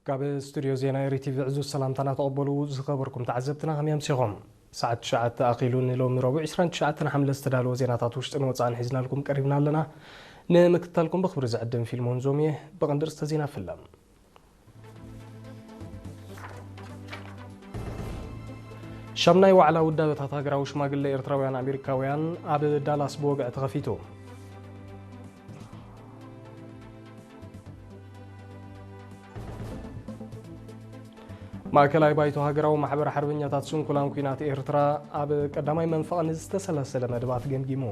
ካብ ስቱድዮ ዜና ኤሪ ቲቪ ዕዙዝ ሰላምታና ተቐበሉ። ዝኸበርኩም ተዓዘብትና ከመይ ኣምሲኹም? ሰዓት ትሽዓተ ኣኺሉ ንሎሚ ረቡዕ ዕስራን ትሽዓተን ሓምለ ዝተዳለወ ዜናታት ውሽጥን ወጻእን ሒዝናልኩም ቀሪብና ኣለና። ንምክትታልኩም ብኽብሪ ዝዕድም ፊልሞን ዞም እየ። ብቐንዲ ርእስተ ዜና ፍለም። ሻምናይ ዋዕላ ውዳበታት ሃገራዊ ሽማግለ ኤርትራውያን ኣሜሪካውያን ኣብ ዳላስ ብወግዒ ተኸፊቱ። ማእከላይ ባይቶ ሃገራዊ ማሕበር ሓርበኛታት ስንኩላን ኲናት ኤርትራ ኣብ ቀዳማይ መንፈቕ ንዝተሰላሰለ መደባት ገምጊሙ።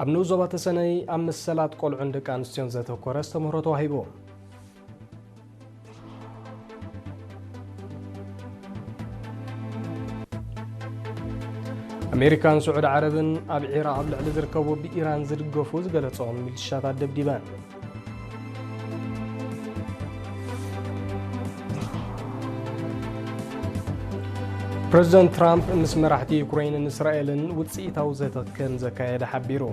ኣብ ንኡስ ዞባ ተሰነይ ኣብ መሰላት ቆልዑን ደቂ ኣንስትዮን ዘተኮረ ኣስተምህሮ ተዋሂቡ። ኣሜሪካን ስዑዲ ዓረብን ኣብ ዒራቕ ኣብ ልዕሊ ዝርከቡ ብኢራን ዝድገፉ ዝገለጾም ሚሊሻታት ደብዲበን። ፕረዚደንት ትራምፕ ምስ መራሕቲ ዩክረይንን እስራኤልን ውጽኢታዊ ዘተ ከም ዘካየደ ሓቢሩ።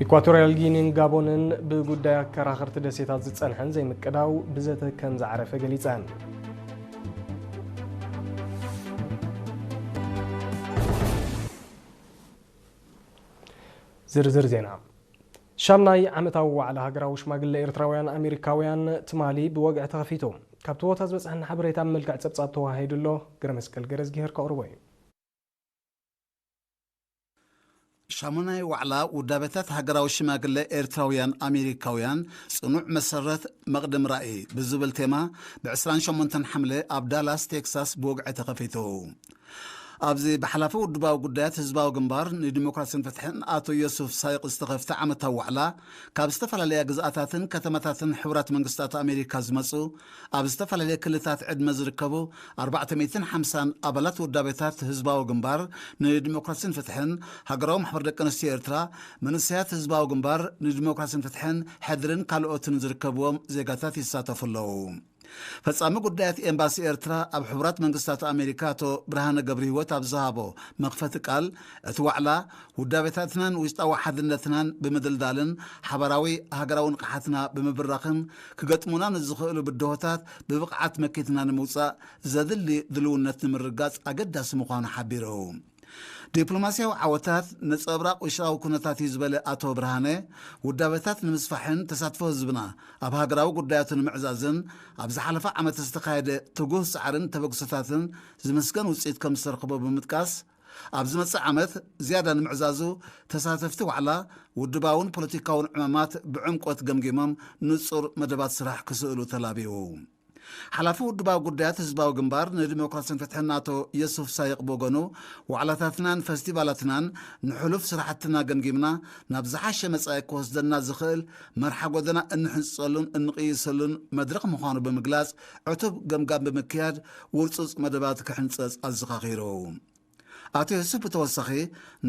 ኢኳቶርያል ጊኒን ጋቦንን ብጉዳይ ኣከራኸርቲ ደሴታት ዝጸንሐን ዘይምቅዳው ብዘተ ከም ዝዓረፈ ገሊጸን። ዝርዝር ዜና። ሻምናይ ዓመታዊ ዋዕላ ሃገራዊ ሽማግለ ኤርትራውያን ኣሜሪካውያን ትማሊ ብወግዒ ተኸፊቱ። ካብቲ ቦታ ዝበጽሐና ሓበሬታ ኣብ መልክዕ ጸብጻብ ተዋሂዱ ኣሎ። ግረ መስቀል ገረዝጊሄር ከቕርቦ እዩ። ሻሙናይ ዋዕላ ውዳቤታት ሃገራዊ ሽማግለ ኤርትራውያን ኣሜሪካውያን ጽኑዕ መሰረት መቕድም ራእይ ብዝብል ቴማ ብ ዕስራን ሸሞንተን ሓምለ ኣብ ዳላስ ቴክሳስ ብወግዒ ተኸፊቱ። ኣብዚ ብሓላፊ ውድባዊ ጉዳያት ህዝባዊ ግንባር ንዲሞክራሲን ፍትሕን ኣቶ ዮሱፍ ሳይቕ ዝተኸፍተ ዓመታዊ ዋዕላ ካብ ዝተፈላለያ ግዝኣታትን ከተማታትን ሕቡራት መንግስታት ኣሜሪካ ዝመጹ ኣብ ዝተፈላለየ ክልታት ዕድመ ዝርከቡ ኣርባዕተ ሚእትን ሓምሳን ኣባላት ውዳቤታት ህዝባዊ ግንባር ንዲሞክራሲን ፍትሕን፣ ሃገራዊ ማሕበር ደቂ ኣንስትዮ ኤርትራ፣ መንእሰያት ህዝባዊ ግንባር ንዲሞክራሲን ፍትሕን፣ ሕድርን ካልኦትን ዝርከብዎም ዜጋታት ይሳተፉ ኣለዉ። ፈጻሚ ጉዳያት ኤምባሲ ኤርትራ ኣብ ሕቡራት መንግስታት ኣሜሪካ ኣቶ ብርሃነ ገብረህይወት ኣብ ዝሃቦ መኽፈቲ ቃል፣ እቲ ዋዕላ ውዳቤታትናን ውሽጣዊ ሓድነትናን ብምድልዳልን ሓባራዊ ሃገራዊ ንቕሓትና ብምብራኽን ክገጥሙና ንዝኽእሉ ብድሆታት ብብቕዓት መኪትና ንምውጻእ ዘድሊ ድልውነት ንምርጋጽ ኣገዳሲ ምዃኑ ሓቢሩ። ዲፕሎማስያዊ ዓወታት ነጸብራቕ ውሽጣዊ ኩነታት እዩ ዝበለ ኣቶ ብርሃነ፣ ውዳበታት ንምስፋሕን ተሳትፎ ህዝብና ኣብ ሃገራዊ ጉዳያቱ ንምዕዛዝን ኣብ ዝሓለፈ ዓመት ዝተኻየደ ትጉህ ጻዕርን ተበግሶታትን ዝምስገን ውጽኢት ከም ዝተረኽቦ ብምጥቃስ፣ ኣብ ዝመጽእ ዓመት ዝያዳ ንምዕዛዙ ተሳተፍቲ ዋዕላ ውድባውን ፖለቲካውን ዕማማት ብዕምቆት ገምጊሞም ንጹር መደባት ስራሕ ክስእሉ ተላብዩ። ሓላፊ ውድባዊ ጉዳያት ህዝባዊ ግንባር ንዲሞክራሲን ፍትሕን ኣቶ የሱፍ ሳይቕ ብወገኑ፣ ዋዕላታትናን ፈስቲቫላትናን ንሕሉፍ ስራሕትና ገምጊምና ናብ ዝሓሸ መጻኢ ክወስደና ዝኽእል መርሓ ጎደና እንሕንጸሉን እንቕይሰሉን መድረኽ ምዃኑ ብምግላጽ፣ ዕቱብ ገምጋም ብምክያድ ውርጹጽ መደባት ክሕንጸጽ ኣዘኻኺሩ። ኣቶ የሱፍ ብተወሳኺ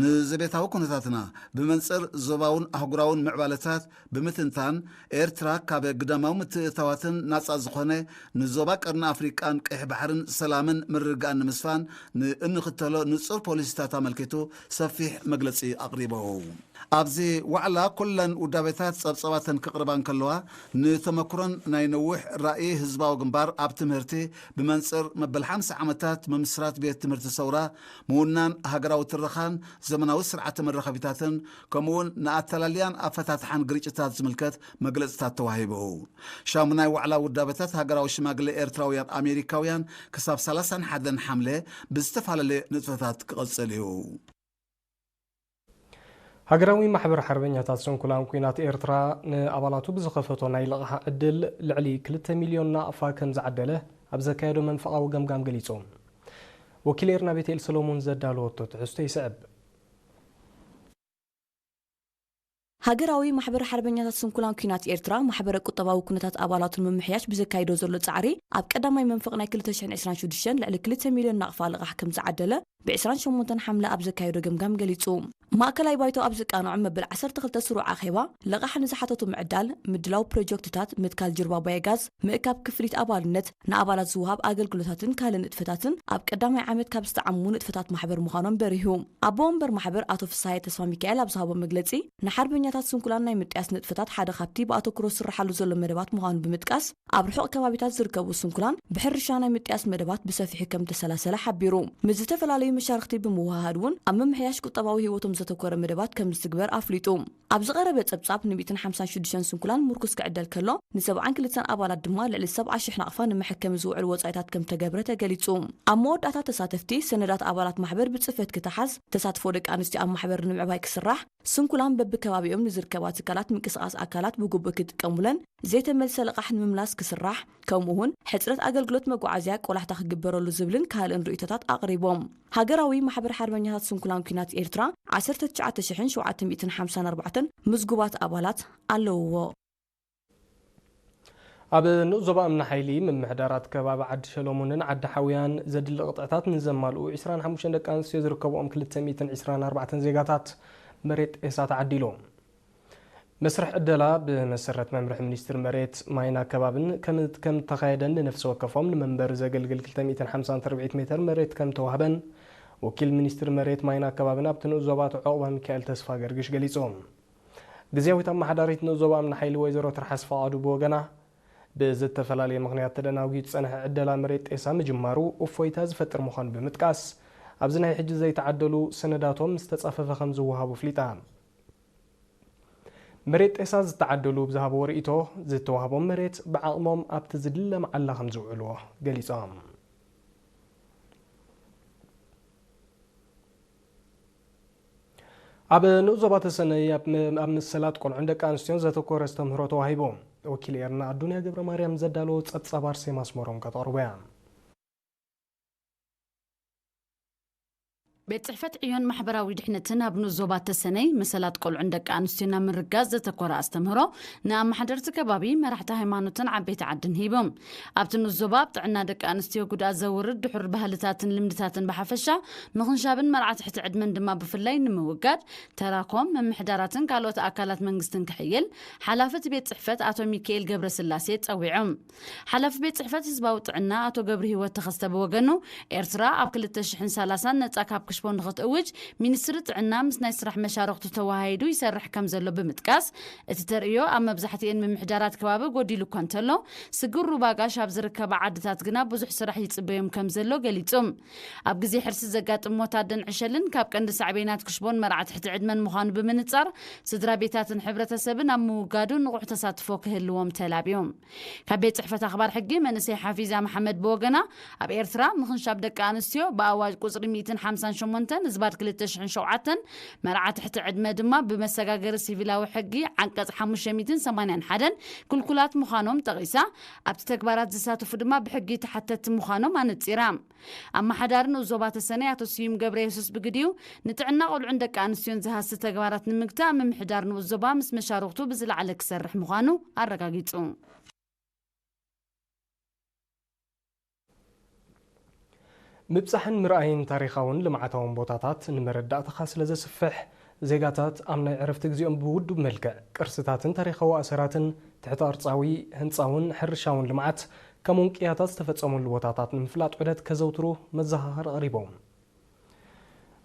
ንዘቤታዊ ኩነታትና ብመንጽር ዞባውን ኣህጉራውን ምዕባለታት ብምትንታን፣ ኤርትራ ካብ ግዳማዊ ምትእትታዋትን ናጻ ዝኾነ ንዞባ ቀርኒ ኣፍሪቃን ቀይሕ ባሕርን ሰላምን ምርግጋእን ንምስፋን ንእንኽተሎ ንጹር ፖሊሲታት ኣመልኪቱ ሰፊሕ መግለጺ ኣቕሪቡ። ኣብዚ ዋዕላ ኩለን ውዳቤታት ጸብጸባተን ክቕርባ እንከለዋ፣ ንተመክሮን ናይ ነዊሕ ራእይ ህዝባዊ ግንባር ኣብ ትምህርቲ ብመንጽር መበል ሓምሳ ዓመታት ምምስራት ቤት ትምህርቲ ሰውራ፣ ምውናን ሃገራዊ ትረኻን ዘመናዊ ስርዓተ መራኸቢታትን፣ ከምኡውን ንኣተላልያን ኣፈታትሓን ግርጭታት ዝምልከት መግለጽታት ተዋሂቡ። ሻሙናይ ዋዕላ ውዳበታት ሃገራዊ ሽማግለ ኤርትራውያን ኣሜሪካውያን ክሳብ ሰላሳን ሓደን ሓምለ ብዝተፈላለየ ንጥፈታት ክቐጽል እዩ። ሃገራዊ ማሕበር ሓርበኛታት ስንኩላን ኲናት ኤርትራ ንኣባላቱ ብዝኸፈቶ ናይ ልቓሕ ዕድል ልዕሊ ክልተ ሚልዮን ናቕፋ ከም ዝዓደለ ኣብ ዘካየዶ መንፈቓዊ ገምጋም ገሊጹ። ወኪል ኤርና ቤተኤል ሰሎሞን ዘዳለወቶ ትሕዝቶ ይስዕብ። ሃገራዊ ማሕበር ሓርበኛታት ስንኩላን ኲናት ኤርትራ፣ ማሕበረ ቁጠባዊ ኩነታት ኣባላቱ ንምምሕያሽ ብዘካይዶ ዘሎ ጻዕሪ፣ ኣብ ቀዳማይ መንፈቕ ናይ ክልተ ሽሕን ዕስራን ሽዱሽተን ልዕሊ ክልተ ሚልዮን ናቕፋ ልቓሕ ከም ዝዓደለ፣ ብ ዕስራን ሸሞንተን ሓምለ ኣብ ዘካየዶ ገምጋም ገሊጹ። ማእከላይ ባይቶ ኣብ ዝቃንዖ መበል ዓሰርተ ክልተ ስሩዕ ኣኼባ፣ ልቓሕ ንዝሓተቱ ምዕዳል፣ ምድላው ፕሮጀክትታት፣ ምትካል ጅርባ ባዮጋዝ፣ ምእካብ ክፍሊት ኣባልነት፣ ንኣባላት ዝወሃብ ኣገልግሎታትን ካልእ ንጥፈታትን ኣብ ቀዳማይ ዓመት ካብ ዝተዓሙ ንጥፈታት ማሕበር ምዃኖም በሪሁ። ኣቦ ወንበር ማሕበር ኣቶ ፍስሃየ ተስፋ ሚካኤል ኣብ ዝሃቦ መግለጺ፣ ንሓርበኛታት ስንኩላን ናይ ምጥያስ ንጥፈታት ሓደ ካብቲ ብኣተኩሮ ዝስርሓሉ ዘሎ መደባት ምዃኑ ብምጥቃስ፣ ኣብ ርሑቕ ከባቢታት ዝርከቡ ስንኩላን ብሕርሻ ናይ ምጥያስ መደባት ብሰፊሑ ከም ተሰላሰለ ሓቢሩ። ምስ ዝተፈላለዩ መሻርኽቲ ብምውህሃድ እውን ኣብ ምምሕያሽ ቁጠባዊ ህይወቶም ዘተኮረ መደባት ከም ዝትግበር ኣፍሊጡ። ኣብ ዝቐረበ ጸብጻብ ን ሚእትን ሓምሳን ሽዱሽተን ስንኩላን ምርኩስ ክዕደል ከሎ፣ ን ሰብዓን ክልተን ኣባላት ድማ ልዕሊ ሰብዓ ሽሕ ናቕፋ ንመሐከሚ ዝውዕል ወጻኢታት ከም ተገብረ ተገሊጹ። ኣብ መወዳእታ ተሳተፍቲ፣ ሰነዳት ኣባላት ማሕበር ብጽፈት ክተሓዝ፣ ተሳትፎ ደቂ ኣንስትዮ ኣብ ማሕበር ንምዕባይ ክስራሕ፣ ስንኩላን በብከባቢኦም ንዝርከባ ትካላት ምንቅስቓስ ኣካላት ብግቡእ ክጥቀሙለን፣ ዘይተመልሰ ልቓሕ ንምምላስ ክስራሕ፣ ከምኡ እውን ሕጽረት ኣገልግሎት መጓዓዝያ ቆላሕታ ክግበረሉ ዝብልን ካልእን ርእይቶታት ኣቕሪቦም። ሃገራዊ ማሕበር ሓርበኛታት ስንኩላን ኲናት ኤርትራ ዓሰርተ ትሽዓተ ሽሕን ሸውዓተ ሚእትን ሓምሳን ኣርባዕተን ምዝጉባት ኣባላት ኣለውዎ። ኣብ ንኡስ ዞባ እምኒ ሓይሊ ምምሕዳራት ከባቢ ዓዲ ሸለሙንን ዓዲ ሓውያን ዘድሊ ቅጥዕታት ንዘማልኡ ዕስራን ሓሙሽተን ደቂ ኣንስትዮ ዝርከብኦም ክልተ ሚእትን ዕስራን ኣርባዕተን ዜጋታት መሬት ጤሳ ተዓዲሉ። መስርሕ ዕደላ ብመሰረት መምርሒ ሚኒስትሪ መሬት ማይን ኣከባብን ከም፣ ከም እተኻየደን ንነፍሲ ወከፎም ንመንበሪ ዘገልግል ክልተ ሚእትን ሓምሳን ትርብዒት ሜተር መሬት ከም ተዋህበን ወኪል ሚኒስትሪ መሬት ማይን ኣከባብን ኣብቲ ንኡስ ዞባ ኣቶ ዑቕባ ሚካኤል ተስፋ ገርግሽ ገሊጹ። ግዝያዊት ኣመሓዳሪት ንኡስ ዞባ እምኒ ሓይሊ ወይዘሮ ትርሓስ ፈቓዱ ብወገና፣ ብዝተፈላለየ ምኽንያት ተደናጒዩ ዝጸንሐ ዕደላ መሬት ጤሳ ምጅማሩ እፎይታ ዝፈጥር ምዃኑ ብምጥቃስ፣ ኣብዚ ናይ ሕጂ ዘይተዓደሉ ሰነዳቶም ምስ ተጻፈፈ ከም ዝወሃቡ ኣፍሊጣ። መሬት ጤሳ ዝተዓደሉ ብዝሃብዎ ርእይቶ፣ ዝተዋህቦም መሬት ብዓቕሞም ኣብቲ ዝድለ መዓላ ከም ዝውዕልዎ ገሊጾም። ኣብ ንኡስ ዞባ ተሰነይ ኣብ ም-፣ ኣብ መሰላት ቆልዑን ደቂ ኣንስትዮን ዘተኮረ ኣስተምህሮ ተዋሂቡ። ወኪል ኤርና ኣዱንያ ገብረ ማርያም ዘዳለዎ ጸብጻብ ኣርሴማ ኣስመሮም ከተቕርቦ እያ። ቤት ጽሕፈት ዕዮን ማሕበራዊ ድሕነትን ኣብ ንኡስ ዞባ ተሰነይ መሰላት ቆልዑን ደቂ ኣንስትዮን ኣብ ምርጋዝ ዘተኮረ ኣስተምህሮ ንኣመሓደርቲ ከባቢ፣ መራሕቲ ሃይማኖትን ዓበይቲ ዓድን ሂቦም። ኣብቲ ንኡስ ዞባ ኣብ ጥዕና ደቂ ኣንስትዮ ጉድኣት ዘውርድ ድሑር ባህልታትን ልምድታትን ብሓፈሻ ምኽንሻብን መርዓ ትሕቲ ዕድመን ድማ ብፍላይ ንምውጋድ ተራኮም፣ ምምሕዳራትን ካልኦት ኣካላት መንግስትን ክሕይል ሓላፊ እቲ ቤት ጽሕፈት ኣቶ ሚካኤል ገብረስላሴ ጸዊዖም። ሓላፊ ቤት ጽሕፈት ህዝባዊ ጥዕና ኣቶ ገብረ ህይወት ተኸስተ ብወገኑ፣ ኤርትራ ኣብ ክልተ ሽሕን ሰላሳን ነጻ ካብ ክሽቦ ንኽትእውጅ ሚኒስትሪ ጥዕና ምስ ናይ ስራሕ መሻርኽቱ ተወሃሂዱ ይሰርሕ ከም ዘሎ ብምጥቃስ፣ እቲ ተርእዮ ኣብ መብዛሕትኤን ምምሕዳራት ከባቢ ጎዲሉ እኳ እንተሎ፣ ስግር ሩባ ጋሽ ኣብ ዝርከባ ዓድታት ግና ብዙሕ ስራሕ ይጽበዮም ከም ዘሎ ገሊጹ። ኣብ ግዜ ሕርሲ ዘጋጥም ሞት ኣደን ዕሸልን ካብ ቀንዲ ሳዕቤናት ክሽቦን መርዓ ትሕቲ ዕድመን ምዃኑ ብምንጻር፣ ስድራ ቤታትን ሕብረተሰብን ኣብ ምውጋዱ ንቑሕ ተሳትፎ ክህልዎም ተላብዮም። ካብ ቤት ጽሕፈት ኣኽባር ሕጊ መንእሰይ ሓፊዛ መሓመድ ብወገና፣ ኣብ ኤርትራ ምኽንሻብ ደቂ ኣንስትዮ ብኣዋጅ ቁጽሪ ሚእትን ሓምሳን ሸሞንተን ዝባድ ክልተ ሽሕን ሸውዓተን፣ መርዓ ትሕቲ ዕድመ ድማ ብመሰጋገሪ ሲቪላዊ ሕጊ ዓንቀጽ ሓሙሽተ ሚእትን ሰማንያን ሓደን ክልኩላት ምዃኖም ጠቒሳ፣ ኣብቲ ተግባራት ዝሳተፉ ድማ ብሕጊ ተሓተትቲ ምዃኖም ኣነጺራ። ኣመሓዳሪ ንኡስ ዞባ ተሰነይ ኣቶ ስዩም ገብረ የሱስ ብግዲኡ፣ ንጥዕና ቆልዑን ደቂ ኣንስትዮን ዝሃሲ ተግባራት ንምግታእ ምምሕዳር ንኡስ ዞባ ምስ መሻርኽቱ ብዝለዓለ ክሰርሕ ምዃኑ ኣረጋጊጹ። ምብጻሕን ምርኣይን ታሪኻውን ልምዓታውን ቦታታት ንመረዳእታኻ ስለ ዘስፍሕ፣ ዜጋታት ኣብ ናይ ዕረፍቲ ግዜኦም ብውዱብ መልክዕ ቅርስታትን ታሪኻዊ ኣሰራትን ትሕተ ቅርጻዊ፣ ህንጻውን ሕርሻውን ልምዓት ከምኡውን ቅያታት ዝተፈጸመሉ ቦታታት ንምፍላጥ ዑደት ከዘውትሩ መዘኻኸሪ ኣቕሪቦም።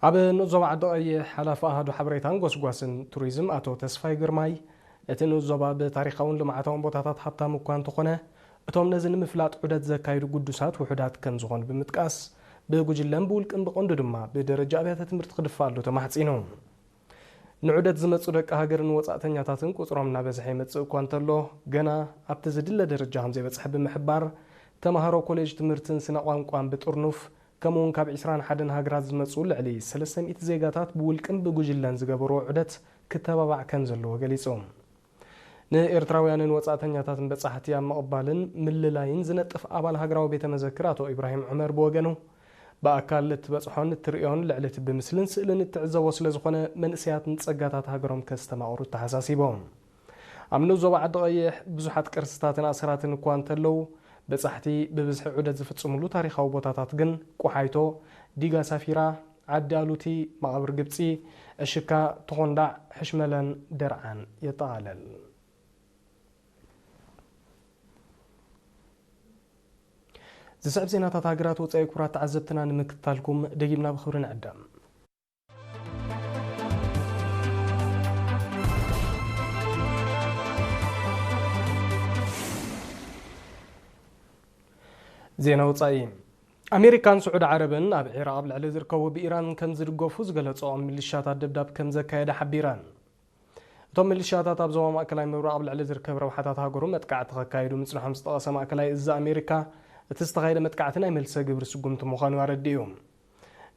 ኣብ ንኡስ ዞባ ዓዲ ቀይሕ ሓላፊ ኣሃዱ ሓበሬታን ጎስጓስን ቱሪዝም ኣቶ ተስፋይ ግርማይ፣ እቲ ንኡስ ዞባ ብታሪኻውን ልምዓታውን ቦታታት ሃብታም እኳ እንተኾነ፣ እቶም ነዚ ንምፍላጥ ዑደት ዘካይዱ ግዱሳት ውሑዳት ከም ዝኾኑ ብምጥቃስ፣ ብጉጅለን ብውልቅን ብቐንዱ ድማ ብደረጃ ኣብያተ ትምህርቲ ክድፋኣሉ ተማሕጺኑ። ንዑደት ዝመጹ ደቂ ሃገርን ወጻእተኛታትን ቁጽሮም እናበዝሐ ይመጽእ እኳ እንተሎ፣ ገና ኣብቲ ዝድለ ደረጃ ከም ዘይበጽሐ ብምሕባር፣ ተማሃሮ ኮሌጅ ትምህርትን ስነ ቋንቋን ብጥርኑፍ፣ ከምኡውን ካብ ዕስራን ሓደን ሃገራት ዝመጹ ልዕሊ ሰለስተ ሚእቲ ዜጋታት ብውልቅን ብጉጅለን ዝገበርዎ ዑደት ክተባባዕ ከም ዘለዎ ገሊጹ። ንኤርትራውያንን ወጻእተኛታትን በጻሕቲ ኣብ ምቕባልን ምልላይን ዝነጥፍ ኣባል ሃገራዊ ቤተ መዘክር ኣቶ ኢብራሂም ዑመር ብወገኑ፣ ብኣካል እትበጽሖን እትርእዮን ልዕሊ እቲ ብምስልን ስእልን እትዕዘቦ ስለ ዝኾነ፣ መንእሰያት ንጸጋታት ሃገሮም ከስተማቕሩ ተሓሳሲቦም። ኣብ ንኡስ ዞባ ዓዲ ቀይሕ ብዙሓት ቅርስታትን ኣሰራትን እኳ እንተለዉ፣ በጻሕቲ ብብዝሒ ዑደት ዝፍጽምሉ ታሪኻዊ ቦታታት ግን ቁሓይቶ፣ ዲጋ ሳፊራ፣ ዓዲ ኣሉቲ፣ መቓብር ግብጺ፣ ዕሽካ፣ ተኾንዳዕ፣ ሕሽመለን ደርዓን የጠቓልል። ዝስዕብ ዜናታት ሃገራት ወጻኢ ክቡራት ተዓዘብትና ንምክትታልኩም ደጊምና ብኽብሪ ንዕደም። ዜና ወጻኢ። ኣሜሪካን ስዑዲ ዓረብን ኣብ ዒራቕ ኣብ ልዕሊ ዝርከቡ ብኢራን ከም ዝድገፉ ዝገለጸኦም ሚሊሻታት ደብዳብ ከም ዘካየደ ሓቢረን። እቶም ሚሊሻታት ኣብ ዞባ ማእከላይ ምብራቕ ኣብ ልዕሊ ዝርከብ ረብሓታት ሃገሩ መጥቃዕቲ ከካይዱ ምጽንሖም ዝጠቐሰ ማእከላይ እዚ ኣሜሪካ፣ እቲ ዝተኻየደ መጥቃዕቲ ናይ መልሰ ግብሪ ስጉምቲ ምዃኑ ኣረዲኡ።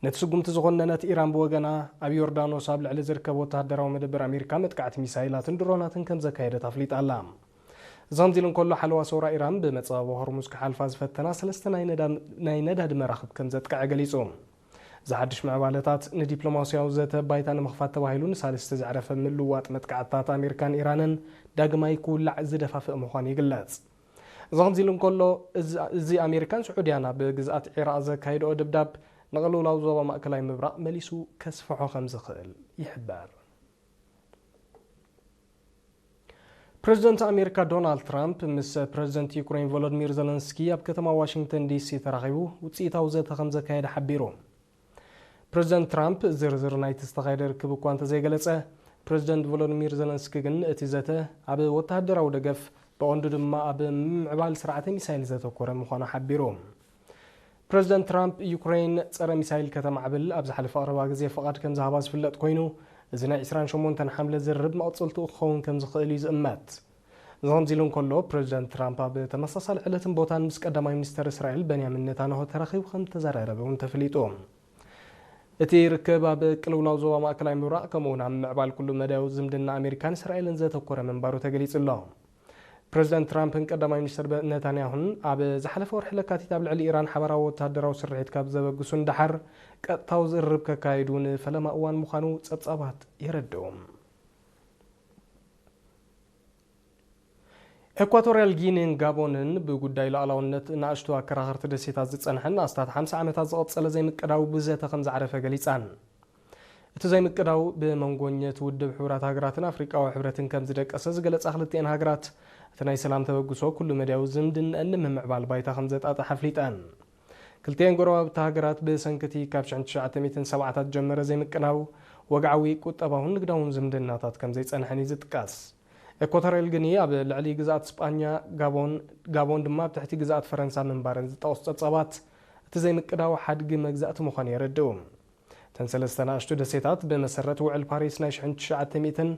ነቲ ስጉምቲ ዝኾነነት ኢራን ብወገና፣ ኣብ ዮርዳኖስ ኣብ ልዕሊ ዝርከብ ወተሃደራዊ መደበር ኣሜሪካ መጥቃዕቲ ሚሳይላትን ድሮናትን ከም ዘካየደት ኣፍሊጣ ኣላ። እዚ ከምዚ ኢሉ እንከሎ፣ ሓለዋ ሰውራ ኢራን ብመጻብቦ ሆርሙዝ ክሓልፋ ዝፈተና ሰለስተ ናይ ነዳ-፣ ናይ ነዳዲ መራኽብ ከም ዘጥቅዐ ገሊጹ። እዚ ሓድሽ ምዕባለታት ንዲፕሎማስያዊ ዘተ ባይታ ንምኽፋት ተባሂሉ ንሳልስቲ ዘዕረፈ ምልውዋጥ መጥቃዕትታት ኣሜሪካን ኢራንን ዳግማይ ክውላዕ ዝደፋፍእ ምዃኑ ይግለጽ። እዚ ከምዚ ኢሉ እንከሎ፣ እዚ፣ እዚ ኣሜሪካን ስዑድያን ኣብ ግዝኣት ዒራቕ ዘካይድኦ ደብዳብ ንቕልውላው ዞባ ማእከላይ ምብራቕ መሊሱ ከስፍሖ ከም ዝኽእል ይሕበር። ፕረዚደንት ኣሜሪካ ዶናልድ ትራምፕ ምስ ፕረዚደንት ዩክሬን ቮሎዲሚር ዘለንስኪ ኣብ ከተማ ዋሽንግተን ዲሲ ተራኺቡ ውጽኢታዊ ዘተ ከም ዘካየደ ሓቢሩ። ፕረዚደንት ትራምፕ ዝርዝር ናይቲ ዝተኻየደ ርክብ እኳ እንተዘይገለጸ፣ ፕረዚደንት ቮሎዲሚር ዘለንስኪ ግን እቲ ዘተ ኣብ ወተሃደራዊ ደገፍ፣ ብቐንዱ ድማ ኣብ ምምዕባል ስርዓተ ሚሳይል ዘተኮረ ምዃኑ ሓቢሩ። ፕረዚደንት ትራምፕ፣ ዩክሬን ጸረ ሚሳይል ከተማዕብል ኣብ ዝሓለፈ ቀረባ ግዜ ፍቓድ ከም ዝሃባ ዝፍለጥ ኮይኑ፣ እዚ ናይ ዕስራን ሸሞንተን ሓምለ ዝርርብ መቐጸልትኡ ክኸውን ከም ዝኽእል እዩ ዝእመት። እዚ ከምዚ ኢሉ እንከሎ፣ ፕረዚደንት ትራምፕ ኣብ ተመሳሳሊ ዕለትን ቦታን ምስ ቀዳማይ ሚኒስተር እስራኤል በንያሚን ኔታንያሁ ተራኺቡ ከም ዝተዘራረበ እውን ተፈሊጡ። እቲ ርክብ ኣብ ቅልውላው ዞባ ማእከላይ ምብራቕ፣ ከምኡ እውን ኣብ ምዕባል ኩሉ መዳያዊ ዝምድና ኣሜሪካን እስራኤልን ዘተኮረ ምንባሩ ተገሊጹ ኣሎ። ፕረዚደንት ትራምፕን ቀዳማይ ሚኒስተር በ-፣ ነታንያሁን ኣብ ዝሓለፈ ወርሒ ለካቲት ኣብ ልዕሊ ኢራን ሓባራዊ ወተሃደራዊ ስርሒት ካብ ዘበግሱ ንደሓር፣ ቀጥታዊ ዝርርብ ከካይዱ ንፈለማ እዋን ምዃኑ ጸብጻባት የረድኡ። ኤኳቶርያል ጊኒን ጋቦንን ብጉዳይ ሉዓላውነት ንኣሽቱ ኣከራኸርቲ ደሴታት ዝጸንሐን ኣስታት ሓምሳ ዓመታት ዝቐጸለ ዘይምቅዳው ብዘተ ከም ዝዓረፈ ገሊጻን። እቲ ዘይምቅዳው ብመንጎኘት ውድብ ሕቡራት ሃገራትን ኣፍሪቃዊ ሕብረትን ከም ዝደቀሰ ዝገለጻ ክልቲኤን ሃገራት፣ እቲ ናይ ሰላም ተበግሶ ኩሉ መድያዊ ዝምድንአን ንምምዕባል ባይታ ከም ዘጣጥሕ ኣፍሊጠን። ክልቲኤን ጎረባብቲ ሃገራት ብሰንኪ እቲ ካብ ሽሕን ትሽዓተ ሚእትን ሰብዓታት ጀመረ ዘይምቅዳው፣ ወግዓዊ ቁጠባውን ንግዳውን ዝምድናታት ከም ዘይጸንሐን እዩ ዝጥቀስ። ኤኳቶርያል ጊኒ ኣብ ልዕሊ ግዝኣት ስጳኛ፣ ጋቦን፣ ጋቦን ድማ ኣብ ትሕቲ ግዝኣት ፈረንሳ ምንባረን ዝጠቕሱ ጸብጻባት፣ እቲ ዘይምቅዳው ሓድጊ መግዛእቲ ምዃኑ የረድኡ። እተን ሰለስተ ንኣሽቱ ደሴታት፣ ብመሰረት ውዕል ፓሪስ ናይ ሽሕን ትሽዓተ ሚእትን፣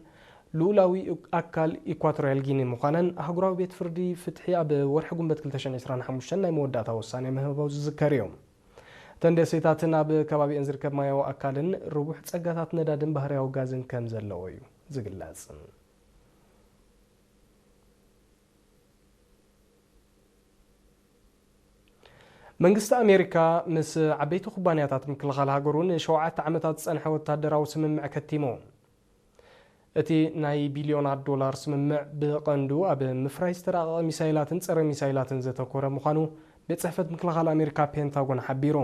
ልኡላዊ ኣካል ኢኳቶርያል ጊኒ ምዃነን ኣህጉራዊ ቤት ፍርዲ ፍትሒ ኣብ ወርሒ ጉንበት ክልተ ሽሕን ዕስራን ሓሙሽተን ናይ መወዳእታ ውሳኔ ምህባው ዝዝከር እዩ። እተን ደሴታትን ኣብ ከባቢአን ዝርከብ ማያዊ ኣካልን ርቡሕ ጸጋታት ነዳድን ባህርያዊ ጋዝን ከም ዘለዎ እዩ ዝግለጽ። መንግስቲ ኣሜሪካ ምስ ዓበይቲ ኩባንያታት ምክልኻል ሃገሩ ንሸውዓተ ዓመታት ዝጸንሐ ወታደራዊ ስምምዕ ከቲሙ። እቲ ናይ ቢልዮናት ዶላር ስምምዕ ብቐንዱ ኣብ ምፍራይ ዝተራቐቐ ሚሳይላትን ጸረ ሚሳይላትን ዘተኮረ ምዃኑ ቤት ጽሕፈት ምክልኻል ኣሜሪካ ፔንታጎን ሓቢሩ።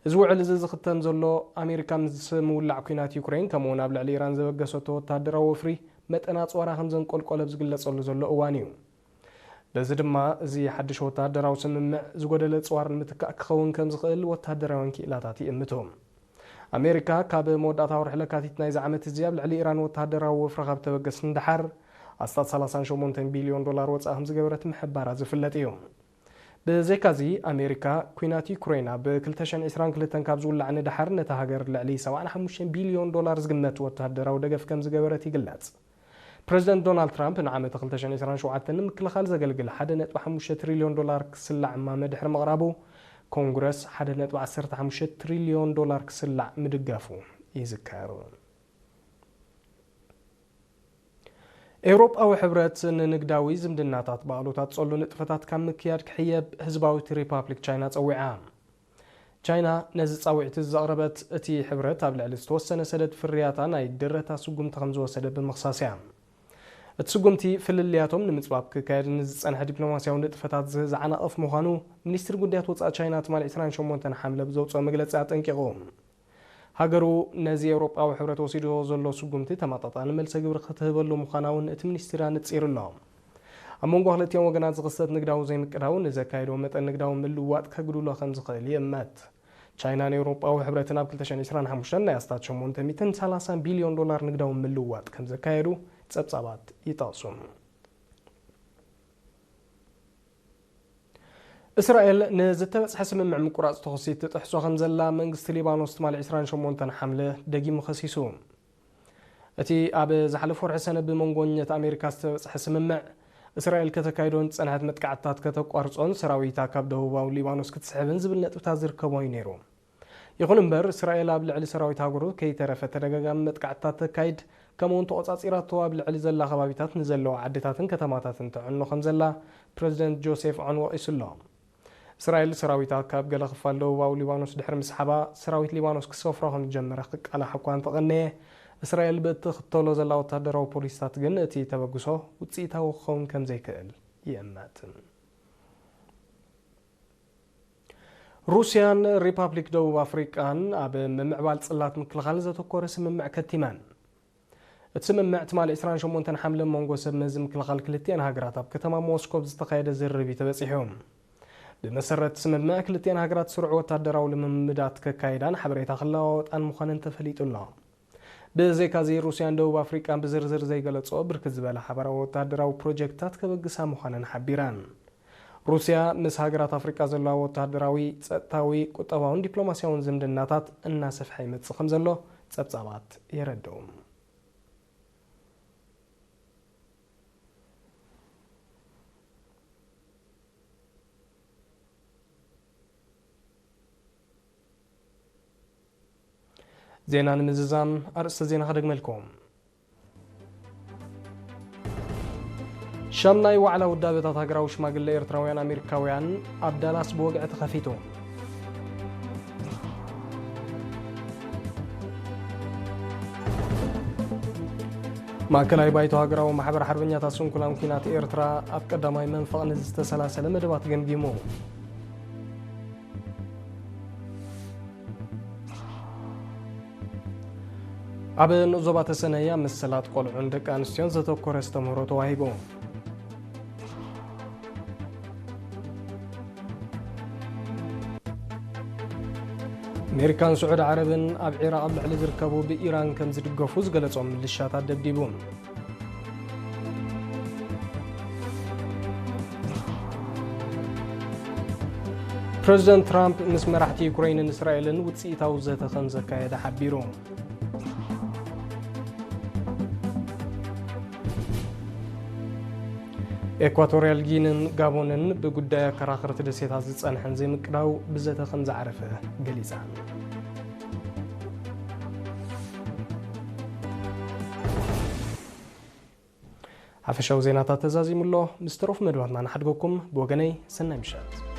እዚ ውዕል እዚ ዝኽተም ዘሎ ኣሜሪካ ምስ ምውላዕ ኲናት ዩክሬን ከምኡውን ኣብ ልዕሊ ኢራን ዘበገሰቶ ወታደራዊ ወፍሪ መጠን ኣጽዋራ ከም ዘንቆልቆለ ኣብ ዝግለጸሉ ዘሎ እዋን እዩ። በዚ ድማ፣ እዚ ሓድሽ ወተሃደራዊ ስምምዕ ዝጎደለ ጽዋር ንምትካእ ክኸውን ከም ዝኽእል ወተሃደራውያን ክኢላታት ይእምቱ። ኣሜሪካ፣ ካብ መወዳእታ ወርሒ ለካቲት ናይዚ ዓመት እዚ ኣብ ልዕሊ ኢራን ወተሃደራዊ ወፍሪ ካብ ተበገስ ንደሓር፣ ኣስታት ሰላሳን ሸሞንተን ቢልዮን ዶላር ወጻኢ ከም ዝገበረት ምሕባራ ዝፍለጥ እዩ። ብዘይካዚ፣ ኣሜሪካ፣ ኲናት ዩክሬን ኣብ ክልተ ሽሕን ዕስራን ክልተን ካብ ዝውላዕ ንደሓር፣ ነታ ሃገር ልዕሊ ሰብዓን ሓሙሽተን ቢልዮን ዶላር ዝግመት ወተሃደራዊ ደገፍ ከም ዝገበረት ይግለጽ። ፕረዚደንት ዶናልድ ትራምፕ ንዓመት ክልተ ሽሕን ዕስራን ሸውዓተን ንምክልኻል ዘገልግል ሓደ ነጥቢ ሓሙሽተ ትሪልዮን ዶላር ክስላዕ እማመ ድሕሪ ምቕራቡ፣ ኮንግረስ ሓደ ነጥቢ ዓሰርተ ሓሙሽተ ትሪልዮን ዶላር ክስላዕ ምድጋፉ ይዝከር። ኤውሮጳዊ ሕብረት ንንግዳዊ ዝምድናታት ብኣሉታ ዝጸሉ ንጥፈታት ካብ ምክያድ ክሕየብ ህዝባዊት ሪፓብሊክ ቻይና ጸዊዓ። ቻይና ነዚ ጻውዒት እዚ ዘቕረበት፣ እቲ ሕብረት ኣብ ልዕሊ ዝተወሰነ ሰደድ ፍርያታ ናይ ድረታ ስጉምቲ ከም ዝወሰደ ብምኽሳስ እያ። እቲ ስጉምቲ፣ ፍልልያቶም ንምጽባብ ክካየድ ንዝጸንሐ ዲፕሎማስያዊ ንጥፈታት ዝ-፣ ዝዓናቕፍ ምዃኑ፣ ሚኒስትሪ ጉዳያት ወጻኢ ቻይና ትማሊ ዕስራን ሸሞንተን ሓምለ ብዘውጽኦ መግለጺ ኣጠንቂቑ። ሃገሩ ነዚ ኤውሮጳዊ ሕብረት ወሲድዎ ዘሎ ስጉምቲ ተመጣጣኒ መልሰ ግብሪ ክትህበሉ ምዃና እውን እቲ ሚኒስትር ኣነጺሩ ኣሎ። ኣብ መንጎ ክልቲኦም ወገናት ዝኽሰት ንግዳዊ ዘይምቅዳው ንዘካየዶ መጠን ንግዳዊ ምልውዋጥ ከጉድሎ ከም ዝኽእል ይእመት። ቻይናን ኤውሮጳዊ ሕብረትን ኣብ ክልተ ሽሕን ዕስራን ሓሙሽተን ናይ ኣስታት ሸሞንተ ሚእትን ሰላሳን ቢልዮን ዶላር ንግዳዊ ምልውዋጥ ከም ዘካየዱ ጸብጻባት ይጠቕሱ። እስራኤል ንዝተበጽሐ ስምምዕ ምቁራጽ ተኹሲ ትጥሕሶ ከም ዘላ መንግስቲ ሊባኖስ ትማሊ ዕስራን ሸሞንተን ሓምለ ደጊሙ ከሲሱ። እቲ ኣብ ዝሓለፈ ወርሒ ሰነ ብመንጎኛት ኣሜሪካ ዝተበጽሐ ስምምዕ፣ እስራኤል ከተካይዶን ዝጸንሐት መጥቃዕትታት ከተቋርጾን ሰራዊታ ካብ ደቡባዊ ሊባኖስ ክትስሕብን ዝብል ነጥብታት ዝርከቦ እዩ ነይሩ። ይኹን እምበር፣ እስራኤል ኣብ ልዕሊ ሰራዊት ሃገሩ ከይተረፈ ተደጋጋሚ መጥቃዕትታት ተካይድ፣ ከምኡውን ተቖጻጺራቶ ኣብ ልዕሊ ዘላ ከባቢታት ንዘለዋ ዓድታትን ከተማታትን ተዕኖ ከም ዘላ ፕረዚደንት ጆሴፍ ዖን ወቒሱ ኣሎ። እስራኤል ሰራዊታ ካብ ገለ ክፋል ደቡባዊ ሊባኖስ ድሕሪ ምስሓባ፣ ሰራዊት ሊባኖስ ክሰፍሮ ከም ዝጀመረ ክቃላሕ እኳ እንተቐነየ፣ እስራኤል ብእትኽተሎ ዘላ ወታደራዊ ፖሊሲታት ግን እቲ ተበግሶ ውጽኢታዊ ክኸውን ከም ዘይክእል ይእመት። ሩስያን ሪፓብሊክ ደቡብ ኣፍሪቃን ኣብ ምምዕባል ጽላት ምክልኻል ዘተኮረ ስምምዕ ከቲመን። እቲ ስምምዕ ትማሊ ዕስራን ሸሞንተን ሓምለ መንጎ ሰብ መዚ ምክልኻል ክልቲአን ሃገራት ኣብ ከተማ ሞስኮ ዝተኻየደ ዝርርብ እዩ ተበጺሑ። ብመሰረት ስምምዕ፣ ክልቲአን ሃገራት ስሩዕ ወታደራዊ ልምምዳት ከካይዳን ሓበሬታ ክለዋወጣን ምዃነን ተፈሊጡ ኣሎ። ብዘይካዚ፣ ሩስያን ደቡብ ኣፍሪቃን ብዝርዝር ዘይገለጾ ብርክት ዝበለ ሓበራዊ ወታደራዊ ፕሮጀክትታት ከበግሳ ምዃነን ሓቢረን። ሩስያ ምስ ሃገራት ኣፍሪቃ ዘለዋ ወታደራዊ፣ ጸጥታዊ፣ ቁጠባውን ዲፕሎማስያውን ዝምድናታት እናሰፍሐ ይመጽእ ከም ዘሎ ጸብጻባት የረድኡ። ዜና ንምዝዛም ኣርእስተ ዜና ከደግመልኩም። ሻምናይ ዋዕላ ውዳበታት ሃገራዊ ሽማግለ ኤርትራውያን ኣሜሪካውያን ኣብ ዳላስ ብወግዒ ተኸፊቱ። ማእከላይ ባይቶ ሃገራዊ ማሕበር ሓርበኛታት ስንኩላን ኲናት ኤርትራ ኣብ ቀዳማይ መንፈቕ ንዝተሰላሰለ መደባት ገምጊሙ። ኣብ ንኡስ ዞባ ተሰነይ ኣብ መሰላት ቆልዑን ደቂ ኣንስትዮን ዘተኮረ ኣስተምህሮ ተዋሂቡ። ኣሜሪካን ስዑዲ ዓረብን ኣብ ዒራቕ ኣብ ልዕሊ ዝርከቡ ብኢራን ከም ዝድገፉ ዝገለጾም ምልሻታት ደብዲቡ። ፕረዚደንት ትራምፕ ምስ መራሕቲ ዩክረይንን እስራኤልን ውጽኢታዊ ዘተ ከም ዘካየደ ሓቢሩ። ኤኳቶርያል ጊንን ጋቦንን ብጉዳይ ኣከራኸርቲ ደሴታት ዝጸንሐን ዘይምቅዳው ብዘተ ከም ዝዓረፈ ገሊጸን። ሓፈሻዊ ዜናታት ተዛዚሙ ኣሎ። ምስ ተረፉ መደባትና ንሓድገኩም። ብወገነይ ሰናይ ምሸት።